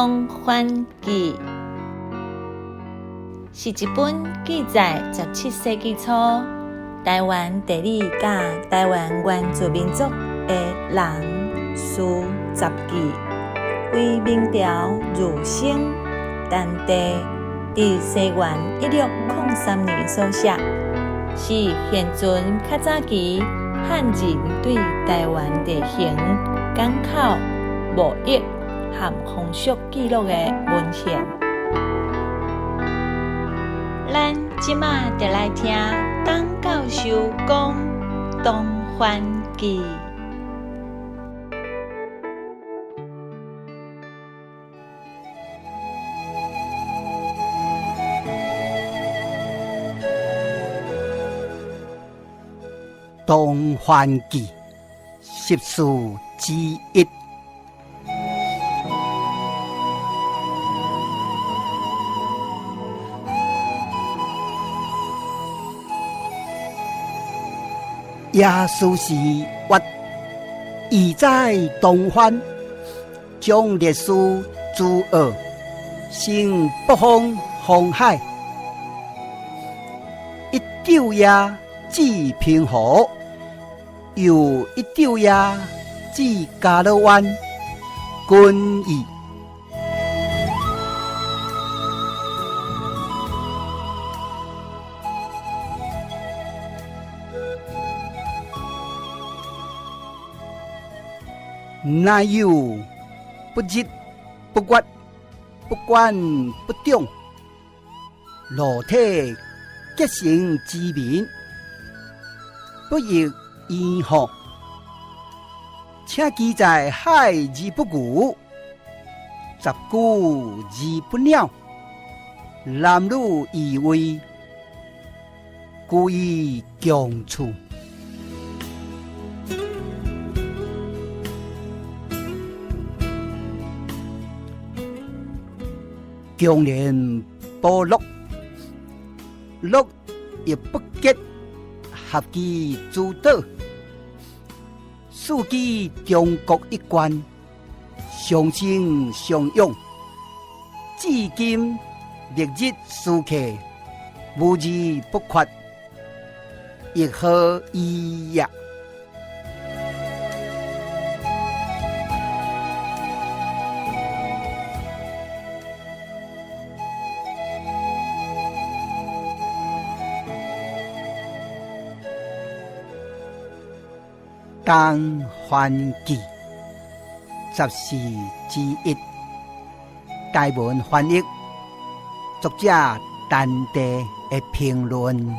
東番記》是一本記載17世紀初臺灣地理佮臺灣原住民族的人事雜記，為明朝儒生陳第佇西元1603年所寫，是現存較早期漢人對臺灣地形、港口、貿易和風俗記錄的文獻。咱這馬就來聽董教授講《東番記》。《東番記》十事之一。耶穌是曰：異哉東番，將列斯諸澳，升北方紅海，一晝夜至平湖，又一晝夜至加勒灣，均矣。哪有不日不月不官不長，裸體結成之民，不亦煙火？請記在海而不魚，十谷而不鳥，男女以為，故以強處。強連部落，落亦不結，合其諸島，四記中國一關，相生相養，至今歷日時刻，無而不缺，亦何異也？東番記十事之一，台文翻譯，作者陳第的評論。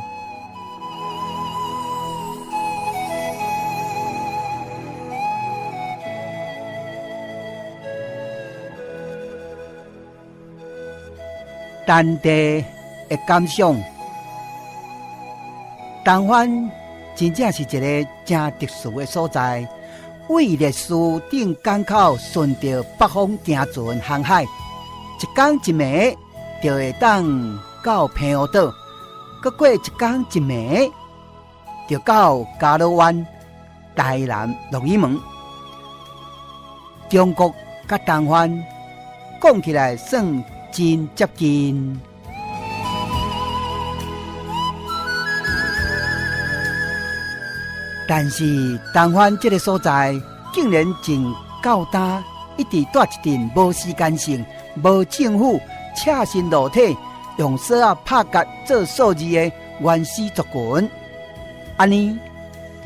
陳第的感想，東番真正是一个誠特殊的所在，為列斯頂港口順著北方行船航海，一工一暝就會當到澎湖島，閣過一工一暝就到加勒灣、台南鹿耳門。中國佮東番講起來算真接近。但是東番這个所在，竟然從到今一直蹛一陣無時間性、無政府、赤身露體，用索仔拍結做數字的原始族群，按呢，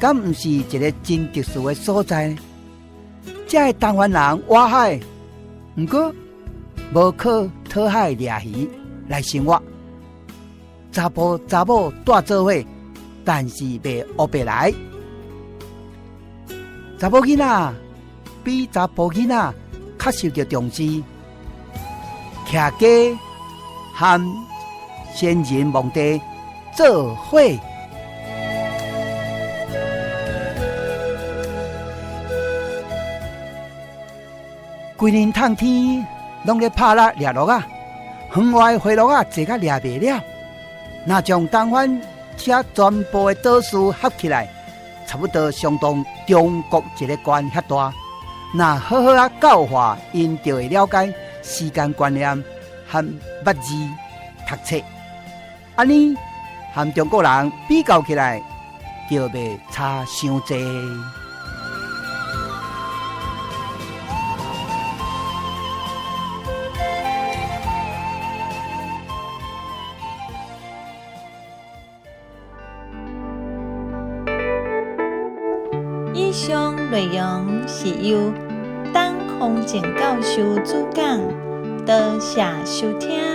敢毋是一个真特殊的所在？這个東番人倚海，毋過無靠討海掠魚來生活，查埔查某蹛做伙，但是袂烏白來。查某囡仔比查埔囡仔較受著重視，徛家和先人墓地做伙。規年冬天攏咧拍獵掠鹿仔，園外花鹿仔濟甲掠袂了。若將東番遮全部的島嶼合起來，差不多相當中國一个縣遐大。若好好仔教化，𪜶就會了解，時間觀念和捌字讀冊，按呢和中國人比較起來，就袂差傷濟。以上內容是由董宏正教授主講，多謝收聽。